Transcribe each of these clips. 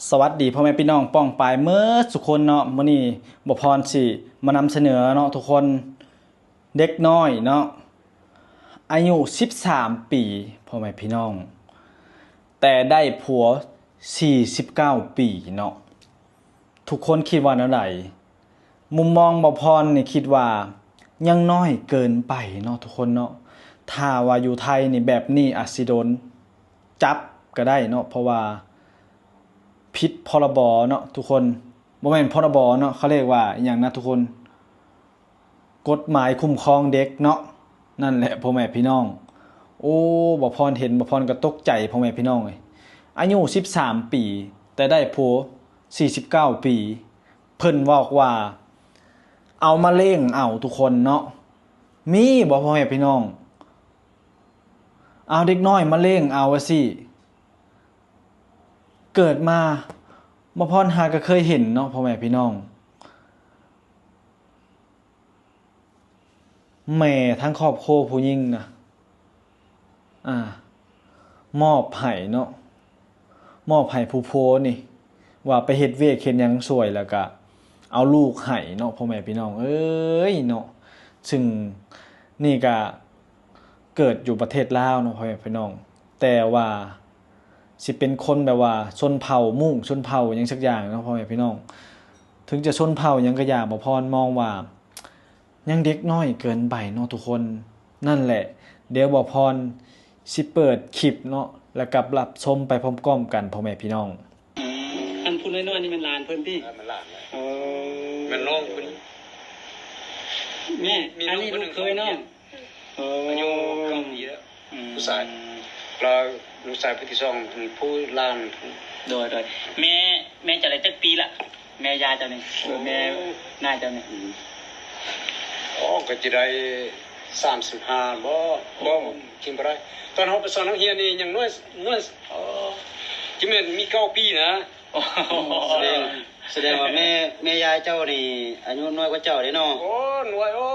ສະຫວັດດີພໍ່ແມ່ພີ່ນ້ອງປ້ອງປາຍເໝິດສຸຄົນເນາະ. ມື້ນີ້ບ່າວພອນຊິມານຳສະເໜີເນາະທຸກຄົນ, ເດັກນ້ອຍເນາະ ອາຍຸສິບສາມປີ ພໍ່ແມ່ພີ່ນ້ອງ, ແຕ່ໄດ້ຜົວສີ່ສິບເກົ້າປີເນາະ. ທຸກຄົນຄິດວ່າແນວໃດ? ມຸມມອງບ່າວພອນນີ້ຄິດວ່າຍັງນ້ອຍເກີນໄປເນາະທຸກຄົນເນາະ. ຖ້າວ່າຢູ່ໄທນີ້ແບບນີ້ອາດຊິໂດນຈັບກໍໄດ້ເນາະ, ເພາະວ່າຜິດ ພ.ລ.ບ. ເນາະທຸກຄົນ. ບໍ່ແມ່ນ ພ.ລ.ບ. ເນາະ, ເຂົາເອີ້ນວ່າອີ່ຫຍັງນະທຸກຄົນ? ກົດໝາຍຄຸ້ມຄອງເດັກເນາະ. ນັ້ນແຫຼະພໍ່ແມ່ພີ່ນ້ອງ. ໂອ້ ບ່າວພອນເຫັນ ບ່າວພອນກໍຕົກໃຈພໍ່ແມ່ພີ່ນ້ອງເອີຍ. ອາຍຸສິບສາມປີ ແຕ່ໄດ້ຜົວສີ່ສິບເກົ້າປີ. ເພິ່ນບອກວ່າເອົາມາລ້ຽງເອົາທຸກຄົນເນາະ. ມີບໍ່ພໍ່ແມ່ພີ່ນ້ອງ? ເອົາເດັກນ້ອຍມາລ້ຽງເອົາວ່າຊີ້. ເກີດມາ ບ່າວພອນຫາກໍເຄີຍເຫັນເນາະ ພໍ່ແມ່ພີ່ນ້ອງ. ແມ່ທາງຄອບຄົວຜູ້ຍິງນະ ອາ ມອບໃຫ້ເນາະ, ມອບໃຫ້ຜູ້ຜົວນີ້ ວ່າໄປເຮັດວຽກເຮັດຫຍັງຊ່ວຍ ແລ້ວກະເອົາລູກໃຫ້ເນາະ ພໍ່ແມ່ພີ່ນ້ອງເອີຍເນາະ. ຊຶ່ງນີ້ກະເກີດຢູ່ປະເທດລາວເນາະ ພໍ່ແມ່ພີ່ນ້ອງ, ແຕ່ວ່າ ຊິເປັນຄົນແບບວ່າຊົນເຜົ່າມຸ້ງ ຊົນເຜົ່າຫຍັງສັກຢ່າງເນາະ ພໍ່ແມ່ພີ່ນ້ອງ. ເຖິງຈະຊົນເຜົ່າຫຍັງກໍຢ່າ, ບ່າວພອນມອງວ່າຍັງເດັກນ້ອຍເກີນໄປເນາະທຸກຄົນ. ນັ້ນແຫຼະ ດຽວບ່າວພອນຊິເປີດຄລິບເນາະ ແລ້ວກັບຮັບຊົມໄປພ້ອມໆກັນ ພໍ່ແມ່ພີ່ນ້ອງ. ອືມ ອັນຜູ້ນ້ອຍໆນີ້ແມ່ນຫຼານເພິ່ນຕິ? ເອີ ແມ່ນຫຼານແຫຼະ. ເອີ ແມ່ນນ້ອງເພິ່ນ. ແມ່ ອັນນີ້ລູກເຂີຍນ້ອງ. ເອີ ອາຍຸເກົ້າປີແລ້ວ ອືມ ຜູ້ຊາຍ. ແລ້ວລູກຊາຍຜູ້ທີສອງ ຜູ້ຫຼານ. ໂດຍໆ ແມ່ ແມ່ເຈົ້າໄດ້ຈັກປີລະ? ແມ່ຍ່າເຈົ້ານີ້ ເອີ ແມ່ນ້າເຈົ້ານີ້. ອືມ ອໍ ກໍຈະໄດ້ສາມສິບຫ້າບໍ? ບໍ່ ຄິດບໍ່ໄດ້. ຕອນເຮົາໄປສອນນັກຮຽນນີ້ຍັງນ້ອຍ ນ້ອຍ ອໍ ຈະແມ່ນມີເກົ້າປີນະ. ສະແດງ ສະແດງວ່າແມ່ ແມ່ຍາຍເຈົ້ານີ້ອາຍຸນ້ອຍກວ່າເຈົ້າເດ້ເນາະ. ໂອ້ ນ້ອຍ ໂອ້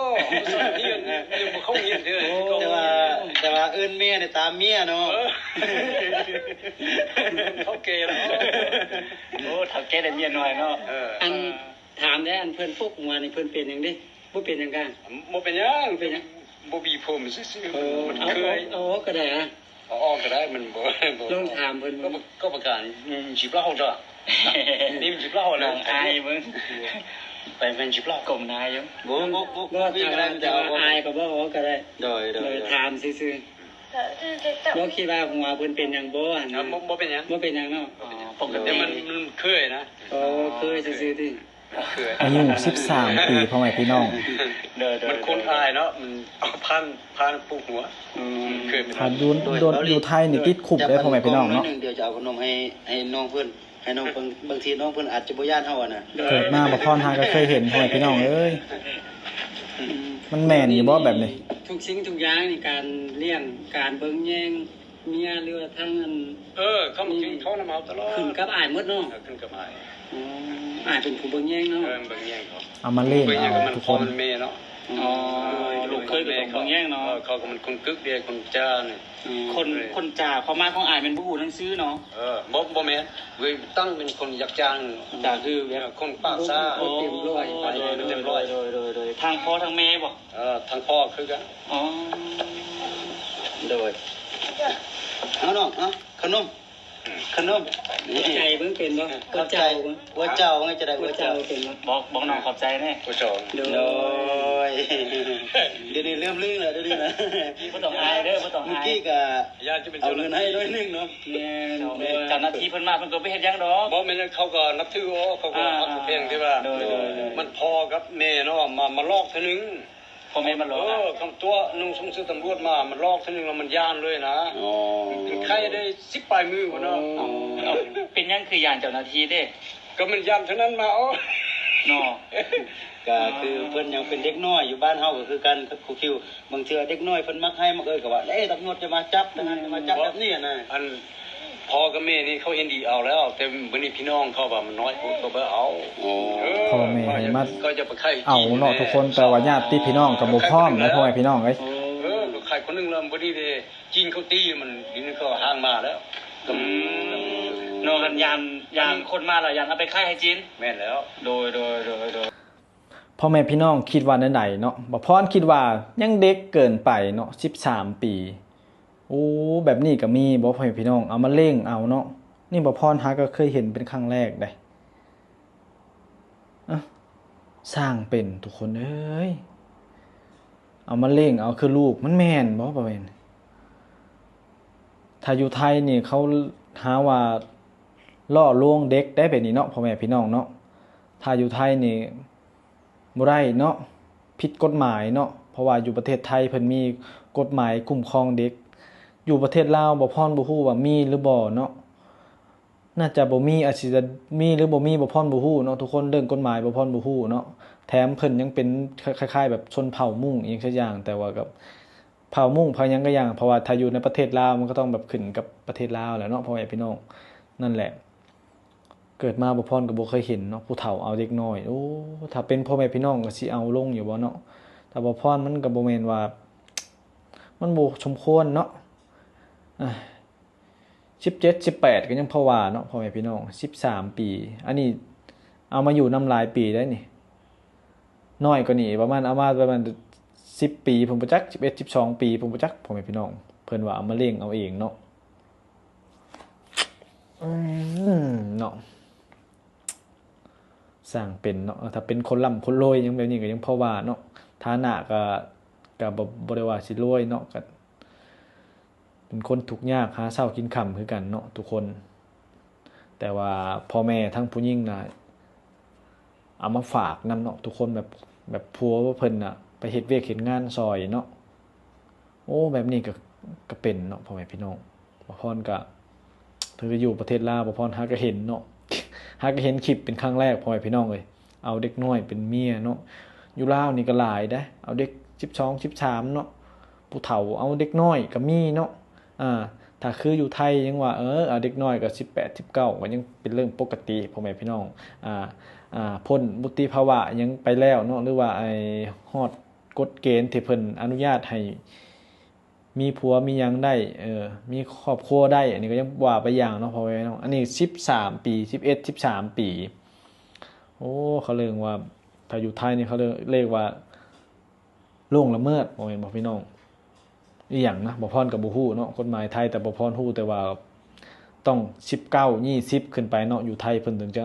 ສອນຮຽນ ຍັງບໍ່ເຂົ້າຮຽນເທື່ອ. ໂອ້ ແຕ່ວ່າ ແຕ່ວ່າເອີ້ນແມ່ນີ້ຕາມເມຍເນາະ. ເອີ ເຖົ້າແກ່ແລ້ວ. ໂອ້ ເຖົ້າແກ່ໄດ້ເມຍນ້ອຍເນາະ. ເອີ ອັນ ຖາມແດ່ ອັນເພິ່ນປົກຫົວນີ້ເພິ່ນເປັນຫຍັງເດ້? ບໍ່ເປັນຫຍັງກະ ບໍ່ເປັນຫຍັງ ບໍ່ເປັນຫຍັງ ບໍ່ບີຜົມຊື່ໆ. ເອີ ມັນເຄີຍ ເອົາອອກກໍໄດ້ອະ. ເອົາອອກກໍໄດ້ ມັນບໍ່ ບໍ່ ລອງຖາມເພິ່ນເບິ່ງ. ກໍປະການ ອືມ ຈີບເລົ່າເຈົ້າ ນີ້ມັນຈີບເລົ່າແລ້ວ ອາຍເບິ່ງ ໄປແມ່ນຈີບເລົ່າ ກົ້ມໜ້າຢູ່. ບໍ່ ບໍ່ ບໍ່ ບໍ່ ບໍ່ ອາຍກໍບໍ່ເອົາອອກກໍໄດ້. ໂດຍ ໂດຍ ໂດຍ ຖາມຊື່ໆ. ບໍ່ຄິດວ່າຫົວເພິ່ນເປັນຫຍັງບໍ່ຫັ້ນນະ? ບໍ່ ບໍ່ເປັນຫຍັງ ບໍ່ເປັນຫຍັງເນາະ. ປົກກະຕິ ແຕ່ມັນ ມັນເຄີຍນະ. ອໍ ເຄີຍຊື່ໆຕິ. ອາຍຸສິບສາມປີ ພໍ່ແມ່ພີ່ນ້ອງ. ໂດຍໆ ມັນຄົນອາຍເນາະ ມັນເອົາຜ່ານ ຜ່ານປຸກຫົວ. ອືມ ເຄີຍເປັນ ຖ້າຢູ່ ຢູ່ໄທນີ້ຕິດຄຸກເດ້ ພໍ່ແມ່ພີ່ນ້ອງເນາະ. ດຽວຈະເອົາຂະໜົມໃຫ້ ໃຫ້ນ້ອງເພິ່ນ ໃຫ້ນ້ອງເພິ່ນ ບາງທີນ້ອງເພິ່ນອາດຈະບໍ່ຢ້ານເຮົາຫັ້ນນະ. ເກີດມາບໍ່ພອນຫາກໍເຄີຍເຫັນ ພໍ່ແມ່ພີ່ນ້ອງເອີຍ. ອືມ ມັນແມ່ນຢູ່ບໍ່ແບບນີ້? ທຸກສິ່ງທຸກຢ່າງນີ້ ການລ້ຽງ ການເບິ່ງແຍງ ເມຍ ຫຼືວ່າທາງອັນ ເອີ ເຂົາມາກິນເຂົ້ານຳເຮົາຕະຫຼອດ ຂຶ້ນກັບອ້າຍໝົດເນາະ. ເອີ ຂຶ້ນກັບອ້າຍ. ອໍ ອ້າຍເປັນຜູ້ເບິ່ງແຍງເນາະ. ເອີ ເບິ່ງແຍງເຂົາ ເອົາມາລ້ຽງເອົາທຸກຄົນ. ເອີ ເບິ່ງແຍງກໍມັນພໍ່ມັນແມ່ເນາະ. ອໍ ລູກເຂີຍກໍຕ້ອງເບິ່ງແຍງເນາະ. ເອີ ເຂົາກໍມັນຄົນກຶກເດ້ ຄົນຈ້ານີ້. ອືມ ຄົນ ເອີ ຄົນຈ້າຄວາມໝາຍຂອງອ້າຍແມ່ນບໍ່ຮູ້ໜັງສືເນາະ. ເອີ ບໍ່ ບໍ່ແມ່ນ ເວີຍ ຕັ້ງເປັນຄົນຢາກຈ້າງ ຈ້າງຄືແບບ ເອີ ຄົນປາກຊ້າ. ອໍ ເຕັມຮ້ອຍ ເຕັມຮ້ອຍ. ໂດຍ ໂດຍ ໂດຍ ໂດຍ ທາງພໍ່ທາງແມ່ບໍ່? ເອີ ທາງພໍ່ຄືກັນ. ອໍ ໂດຍ ເອົານ້ອງ ເອົາຂະໜົມ ອືມ ຂະໜົມ. ຫົວໃຈເບິ່ງເປັນບໍ່? ຫົວເຈົ້າ ຫົວເຈົ້າ ຈັ່ງໃດ ຫົວເຈົ້າເປັນບໍ່? ບອກ ບອກນ້ອງຂອບໃຈແດ່. ຫົວເຈົ້າ ໂດຍ ໂດຍ ດຽວນີ້ເລີ່ມລຶ້ງແລ້ວ ດຽວນີ້ນະ. ບໍ່ຕ້ອງອາຍເດີ ບໍ່ຕ້ອງອາຍ. ເມື່ອກີ້ກະຢາກຈະເປັນເຈົ້າໜ້າທີ່ ເອົາເງິນໃຫ້ໜ້ອຍໜຶ່ງເນາະ. ແມ່ນ ເຈົ້າໜ້າທີ່ເພິ່ນມາ ເພິ່ນກໍບໍ່ເຮັດຫຍັງດອກ. ບໍ່ແມ່ນ ເຂົາກໍນັບຖື ໂອ້ ເຂົາກໍຮັກເຂົາແພງ ທີ່ວ່າ ໂດຍ ໂດຍ ໂດຍ ມັນພໍ່ກັບແມ່ເນາະ ມາ ມາຫຼອກເທື່ອໜຶ່ງ. ພໍ່ແມ່ມາຫຼອກ. ເອີ ຄຳຕົວະ ນຸ່ງຊຸ່ງເສື້ອຕຳຫຼວດມາ ມັນຫຼອກເທື່ອໜຶ່ງແລ້ວມັນຢ້ານເລີຍນະ. ອໍ ເປັນໄຂ້ໄດ້ສິບປາຍມື້ພຸ້ນເນາະ. ອໍ ເອົາ ເປັນຫຍັງຄືຢ້ານເຈົ້າໜ້າທີ່ເດ້? ກໍມັນຢ້ານເທົ່ານັ້ນມາ. ໂອ້ ເນາະ ກໍຄືເພິ່ນຍັງເປັນເດັກນ້ອຍ ຢູ່ບ້ານເຮົາກໍຄືກັນ ຄູຄິວ. ບາງເທື່ອເດັກນ້ອຍເພິ່ນມັກໄຫ້ມັກເອີຍ ກໍວ່າ ເອີ ຕຳຫຼວດຈະມາຈັບ ທະຫານຈະມາຈັບ ແບບນີ້ນະ. ອັນ ພໍ່ກັບແມ່ນີ້ເຂົາເຫັນດີເອົາແລ້ວ ແຕ່ບັດນີ້ພີ່ນ້ອງເຂົາວ່າມັນນ້ອຍໂພດ ເຂົາບໍ່ເອົາ. ໂອ້ ເອີ ພໍ່ແມ່ໃຫ້ມາ ເຂົາຈະໄປໄຂ້ ເອົາເນາະທຸກຄົນ ແຕ່ວ່າຍາດຕິພີ່ນ້ອງກໍບໍ່ພ້ອມນະ ພໍ່ແມ່ພີ່ນ້ອງເອີຍ. ເອີ ກໍໄຂ້ຄົນໜຶ່ງແລ້ວ ບັດນີ້ເດ້ ຈີນເຂົາຕີ ມັນ ດຽວນີ້ເຂົາຫ່າງມາແລ້ວ. ອືມ ນ ເນາະ ຢ້ານ ຢ້ານຄົນມາແລ້ວ ຢ້ານເອົາໄປຂາຍໃຫ້ຈີນ. ແມ່ນແລ້ວ. ໂດຍ ໂດຍ ໂດຍ ໂດຍ. ພໍ່ແມ່ພີ່ນ້ອງຄິດວ່າແນວໃດເນາະ? ບ່າວພອນຄິດວ່າຍັງເດັກເກີນໄປເນາະ ສິບສາມປີ. ໂອ້ ແບບນີ້ກໍມີບໍ່ ພໍ່ແມ່ພີ່ນ້ອງ? ເອົາມາເລັ່ງເອົາເນາະ. ນີ້ບ່າວພອນຫາກໍເຄີຍເຫັນເປັນຄັ້ງແລກເດ້. ສ້າງເປັນທຸກຄົນເອີຍ ເອົາມາເລັ່ງເອົາຄືລູກ ມັນແມ່ນບໍ່? ບໍ່ແມ່ນ. ຖ້າຢູ່ໄທນີ້ເຂົາຫາວ່າຫຼໍ່ລວງເດັກໄດ້ແບບນີ້ເນາະ ພໍ່ແມ່ພີ່ນ້ອງເນາະ. ຖ້າຢູ່ໄທນີ້ບໍ່ໄດ້ເນາະ ຜິດກົດໝາຍເນາະ ເພາະວ່າຢູ່ປະເທດໄທເພິ່ນມີກົດໝາຍຄຸ້ມຄອງເດັກ. ຢູ່ປະເທດລາວ ບ່າວພອນບໍ່ຮູ້ວ່າມີຫຼືບໍ່ເນາະ. ໜ້າຈະບໍ່ມີ ອາດຊິມີຫຼືບໍ່ມີ ບ່າວພອນບໍ່ຮູ້ເນາະທຸກຄົນ. ເລື່ອງກົດໝາຍ ບ່າວພອນບໍ່ຮູ້ເນາະ. ແຖມເພິ່ນຍັງເປັນ ຄ- ຄ້າຍໆແບບຊົນເຜົ່າມົ້ງອີ່ຫຍັງສັກຢ່າງ ແຕ່ວ່າກັບເຜົ່າມົ້ງເຜົ່າຫຍັງກໍຢ່າງ ເພາະວ່າຖ້າຢູ່ໃນປະເທດລາວ ມັນກໍຕ້ອງແບບຂຶ້ນກັບປະເທດລາວແຫຼະເນາະ ພໍ່ແມ່ພີ່ນ້ອງ. ນັ້ນແຫຼະ ເກີດມາບ່າວພອນກໍບໍ່ເຄີຍເຫັນເນາະ ຜູ້ເຖົ້າເອົາເດັກນ້ອຍ. ໂອ້ ຖ້າເປັນພໍ່ແມ່ພີ່ນ້ອງກໍຊິເອົາລົງຢູ່ບໍ່ເນາະ? ຖ້າບ່າວພອນມັນກໍບໍ່ແມ່ນວ່າ ມັນບໍ່ສົມຄວນເນາະ. ສິບເຈັດ ສິບແປດ ກໍຍັງພໍວ່າເນາະ ພໍ່ແມ່ພີ່ນ້ອງ. ສິບສາມປີ ອັນນີ້ເອົາມາຢູ່ນຳຫຼາຍປີໄດ໋ນີ້. ນ້ອຍກວ່ານີ້ປະມານ ເອົາມາປະມານສິບປີ ເພິ່ນບໍ່ຈັກ ສິບເອັດ ສິບສອງປີ ເພິ່ນບໍ່ຈັກ ພໍ່ແມ່ພີ່ນ້ອງ. ເພິ່ນວ່າເອົາມາເລັ່ງເອົາເອງເນາະ. ອືມ ເນາະ ສ້າງເປັນເນາະ. ເອີ ຖ້າເປັນຄົນລ່ຳຄົນລວຍຫຍັງແບບນີ້ກໍຍັງພໍວ່າເນາະ ຖານະກໍ ກໍບໍ່ ບໍ່ໄດ້ວ່າຊິລວຍເນາະ ກໍເປັນຄົນທຸກຍາກຫາເຊົ້າກິນຄ່ຳຄືກັນເນາະທຸກຄົນ. ແຕ່ວ່າພໍ່ແມ່ທັງຜູ້ຍິງນະ ເອົາມາຝາກນຳເນາະທຸກຄົນ ແບບ ແບບຜົວເພິ່ນນະໄປເຮັດວຽກເຮັດງານຊ່ອຍເນາະ. ໂອ້ ແບບນີ້ກໍ ກໍເປັນເນາະ ພໍ່ແມ່ພີ່ນ້ອງ. ບ່າວພອນກະ ເຖິງຈະຢູ່ປະເທດລາວ ບ່າວພອນຫາກະເຫັນເນາະ ຫາກະເຫັນຄລິບເປັນຄັ້ງແລກ ພໍ່ແມ່ພີ່ນ້ອງເອີຍ. ເອົາເດັກນ້ອຍເປັນເມຍເນາະ. ຢູ່ລາວນີ້ກໍຫຼາຍເດ້ ເອົາເດັກສິບສອງ ສິບສາມເນາະ ຜູ້ເຖົ້າເອົາເດັກນ້ອຍກໍມີເນາະ. ອາ ຖ້າຄືຢູ່ໄທຍັງວ່າ ເອີ ເອົາເດັກນ້ອຍກໍສິບແປດ ສິບເກົ້າ ກໍຍັງເປັນເລື່ອງປົກກະຕິ ພໍ່ແມ່ພີ່ນ້ອງ. ອາ ອາ ພົ້ນວຸດຕິພາວະຫຍັງໄປແລ້ວເນາະ ຫຼືວ່າໄອ້ຮອດກົດເກນທີ່ເພິ່ນອະນຸຍາດໃຫ້ ມີຜົວມີຫຍັງໄດ້ ເອີ ມີຄອບຄົວໄດ້ ອັນນີ້ກໍຍັງວ່າໄປຢ່າງເນາະ ພໍ່ແມ່ພີ່ນ້ອງ. ອັນນີ້ສິບສາມປີ ສິບເອັດ ສິບສາມປີ. ໂອ້ ເຂົາເອີ້ນວ່າ ຖ້າຢູ່ໄທນີ້ເຂົາເອີ້ນ ເອີ້ນວ່າລ່ວງລະເມີດ ບໍ່ແມ່ນບໍ່ພີ່ນ້ອງ? ອີ່ຫຍັງນະ ບ່າວພອນກໍບໍ່ຮູ້ເນາະ ກົດໝາຍໄທ ແຕ່ບ່າວພອນຮູ້ແຕ່ວ່າຕ້ອງສິບເກົ້າ ຍີ່ສິບຂຶ້ນໄປເນາະ ຢູ່ໄທເພິ່ນເຖິງຈະ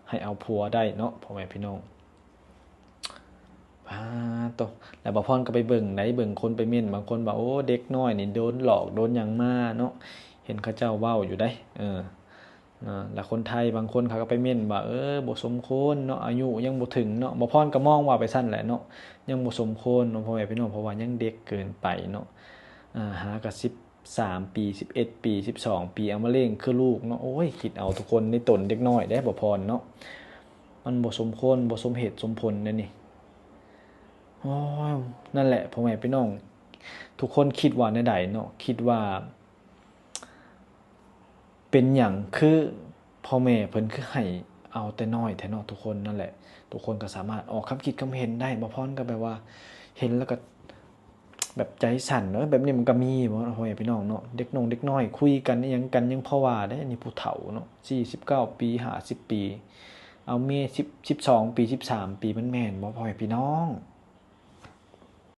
ໃຫ້ເອົາຜົວໄດ້ເນາະ ພໍ່ແມ່ພີ່ນ້ອງ. ປາໂຕ ແລ້ວບ່າວພອນກໍໄປເບິ່ງໃດ ເບິ່ງຄົນໄປເມັ້ນ ບາງຄົນວ່າ ໂອ້ ເດັກນ້ອຍນີ້ໂດນຫຼອກໂດນຫຍັງມາເນາະ ເຫັນເຂົາເຈົ້າເວົ້າຢູ່ໃດ໋. ເອີ ນະ ແລ້ວຄົນໄທບາງຄົນເຂົາກໍໄປເມັ້ນວ່າ ເອີ ບໍ່ສົມຄວນເນາະ ອາຍຸຍັງບໍ່ເຖິງເນາະ. ບ່າວພອນກໍມອງວ່າໄປຊັ້ນແຫຼະເນາະ ຍັງບໍ່ສົມຄວນເນາະ ພໍ່ແມ່ພີ່ນ້ອງ ເພາະວ່າຍັງເດັກເກີນໄປເນາະ. ອາ ຫາກໍສິບ ສາມປີ ສິບເອັດປີ ສິບສອງປີ ເອົາມາລ້ຽງຄືລູກເນາະ. ໂອ້ຍ ຄິດເອົາທຸກຄົນ ໃນຕົນເດັກນ້ອຍເດ້ ບ່າວພອນເນາະ ມັນບໍ່ສົມຄວນ ບໍ່ສົມເຫດສົມຜົນເດ້ນີ້. ໂອ້ຍ ນັ້ນແຫຼະ ພໍ່ແມ່ພີ່ນ້ອງ ທຸກຄົນຄິດວ່າແນວໃດເນາະ? ຄິດວ່າເປັນຫຍັງຄືພໍ່ແມ່ເພິ່ນຄືໃຫ້ເອົາແຕ່ນ້ອຍແທ້ເນາະ ທຸກຄົນ. ນັ້ນແຫຼະ ທຸກຄົນກໍສາມາດອອກຄຳຄິດຄຳເຫັນໄດ້. ບ່າວພອນກໍແບບວ່າເຫັນແລ້ວກໍ ແບບໃຈສັ່ນ ເອີ ແບບນີ້ມັນກໍມີບໍ່ ພໍ່ແມ່ພີ່ນ້ອງເນາະ? ເດັກນ້ອງເດັກນ້ອຍຄຸຍກັນອີ່ຫຍັງກັນຍັງພໍວ່າເດ້ ອັນນີ້ຜູ້ເຖົ້າເນາະ ສີ່ສິບເກົ້າປີ ຫ້າສິບປີ ເອົາເມຍສິບ ສິບສອງປີ ສິບສາມປີ ມັນແມ່ນບໍ່ ພໍ່ແມ່ພີ່ນ້ອງ?